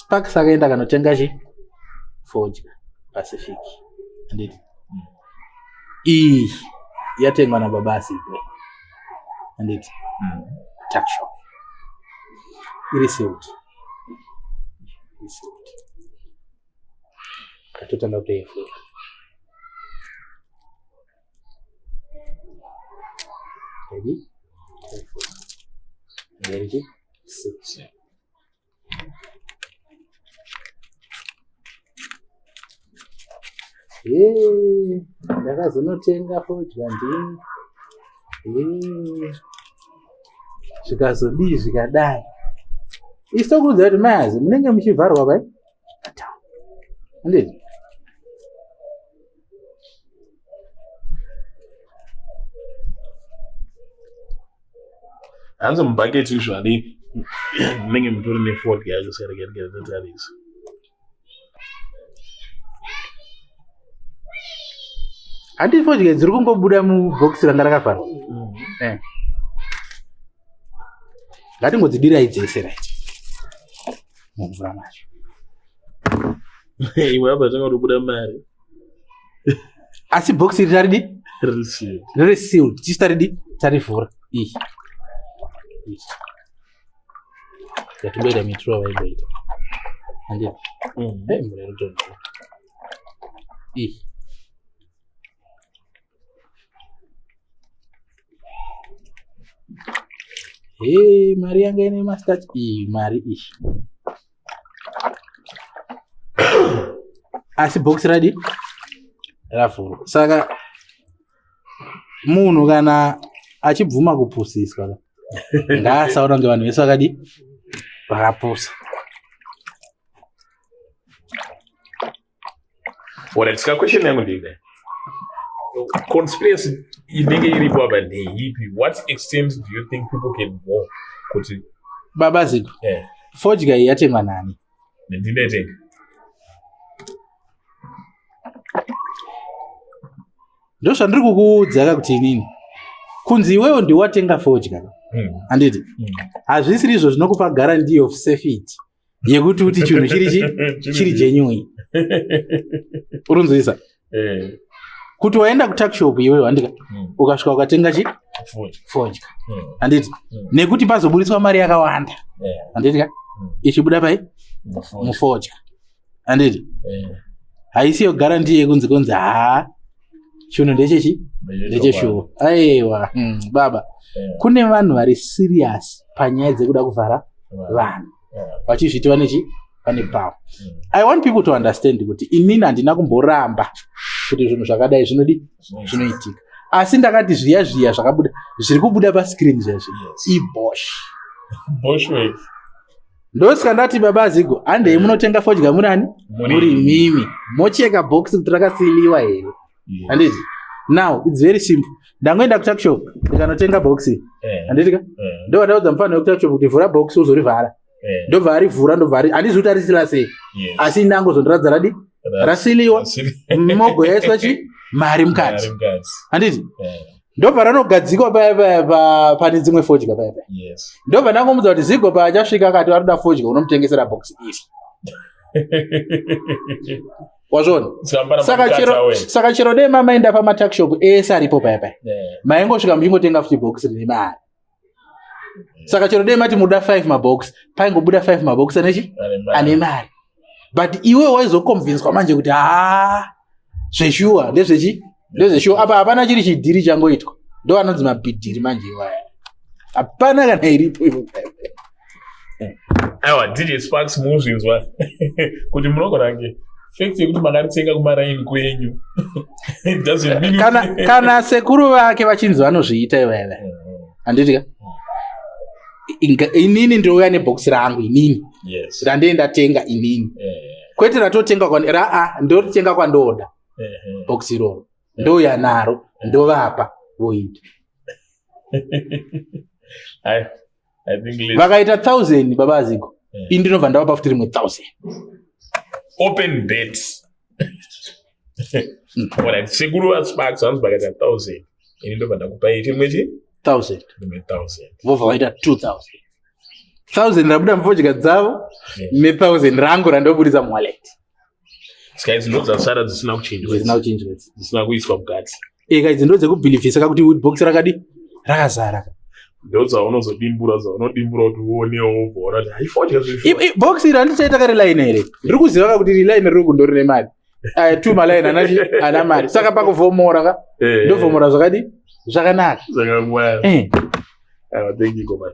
Sparks akaenda akanotenga chi fodya Pacific. Handiti? Iyi yatengwa nababa Asigwe. Handiti? Tuckshop. Iri sealed. Iri sealed. Tatotanga kutoivhura. Ready? Ready? Sealed. Hey, ndakazonotenga fodya ndini. Hey, zvikazodii zvikadai. Isu tokuudza kuti mayazi munenge muchivharwa pai? Handiti? Hanzi mubhaketi usually munenge mutori nefodya yacho saka regai tigare tatarisa. Handi fodya dziri kungobuda mubhokisi ranga rakavharwa. Eh. Ngatingodzidirai dzese right. Mumvura macho. Iwe apa tanga kutobuda mari. Asi bhokisi iri taridi? Riri sealed. Riri sealed. Tisu taridi? Tarivhura. Iyi. Iyi. Yatimboita mitro vaimboita. Handiti? Eh, mvura iri kutonhora. Iyi. Hey, mari yanga ine mastach iyi mari iyi. Asi box radi ravhurwa. Saka munhu kana achibvuma kupusiswa ngaasaona kunge vanhu vese vakadi vakapusa. Alright, saka question yangu ndeiyi. Conspiracy inenge iripo apa ndeipi? What extent do you think people can go kuti Baba Zigo, fodya iyi yatengwa nani? Ndinetenge. Ndozvandiri kukuudza ka kuti inini kunzi iwewe ndiwe watenga fodya handiti? Hazvisiri izvo zvinokupa guarantee of safety yekuti uti chinhu chiri chi chiri genuine. Urunzwisa? Kuti waenda kutuckshop iwewe handika ukasvika ukatenga chi fodya handiti? Nekuti pazoburitswa mari yakawanda handiti ka ichibuda pai mufodya handiti? Haisiyo guarantee yekunzi kunzi haa chinhu ndechechi ndecheshuwa. Aiwa, baba, kune vanhu vari serious panyaya dzekuda kuvhara vanhu vachizviti vanechi vane power. I want people to understand kuti inini handina kumboramba kuti zvinhu zvakadai zvinodi zvinoitika, asi ndakati zviya zviya zvakabuda zviri kubuda pascreen zviya zviya ibosh Bosh work. Ndosaka ndati baba Zigo, handei munotenga fodya murani muri mimi mocheka box kuti rakasiliwa here handiti? Now it's very simple. Ndangoenda kutuckshop ndikanotenga box handiti ka? Ndobva ndaudza mufana wekutuckshop kuti vhura box uzorivhara. Ndobva arivhura, ndobva ari handizi kuti arisila sei, asi ndangozondiratidza radi rasiliwa, mogo yaiswa chi mari mukati handiti? Ndobva ranogadzikwa paya paya pane dzimwe fodya paya paya. Ndobva ndangomudza kuti Zigo paachasvika akati arikuda fodya unomutengesera box iri. Wazviona? Saka chero dei mamaenda pamatuckshop ese aripo paya paya, maingosvika muchingotenga futi box rine mari. Saka chero dei mati muda 5 mabox, paingobuda 5 mabox anechi ane mari. But iwe waizoconvinswa manje kuti haa zveshuwa ndezvechi ndezveshuwa. Apa hapana chiri chidhiri changoitwa, ndo anonzi mabhidhiri manje iwaya, hapana kana iripo ipo. Aiwa, DJ Sparks, muzvinzwa kuti munogona kunge fact yekuti makaritenga kumaraini kwenyu it doesn't mean Kana sekuru vake vachinzi vanozviita ivaiva handiti ka? Inini ndouya nebhokisi rangu inini randee ndatenga inini, kwete ratotenga raa ndoritenga kwandoda bhokisi iroro, ndouya naro ndovapa voita. I think Vakaita 1000, baba Aziko, ini ndinobva ndavapa futi rimwe 1000. Open bet. Alright, sekuru vaSparks vanzi vakaita 1000, ini ndobva ndakupai chimwe chi 1000. Rimwe 1000. Vobva vaita 2000. 1000 rabuda mufodya dzavo ne1000 rangu randobudisa muwallet. Saka idzi ndo dzasara dzisina kuchinjwa. Dzisina kuchinjwa idzi. Dzisina kuiswa mukati. Eka idzi ndo dzekubhilivhisa kakuti box rakadi rakazara. Ndo dzaunozodimbura, dzaunodimbura kuti uonewo, wobva kuti haifodya zvishuwa. Box iri handichaita kare line here? Ndiri kuziva ka kuti line riri kundo rine mari. Aya two maline anachi ana mari. Saka pakuvhomora ka ndovhomora zvakadi zvakanaka. Zvakangwara. Aiwa, thank you, Komana.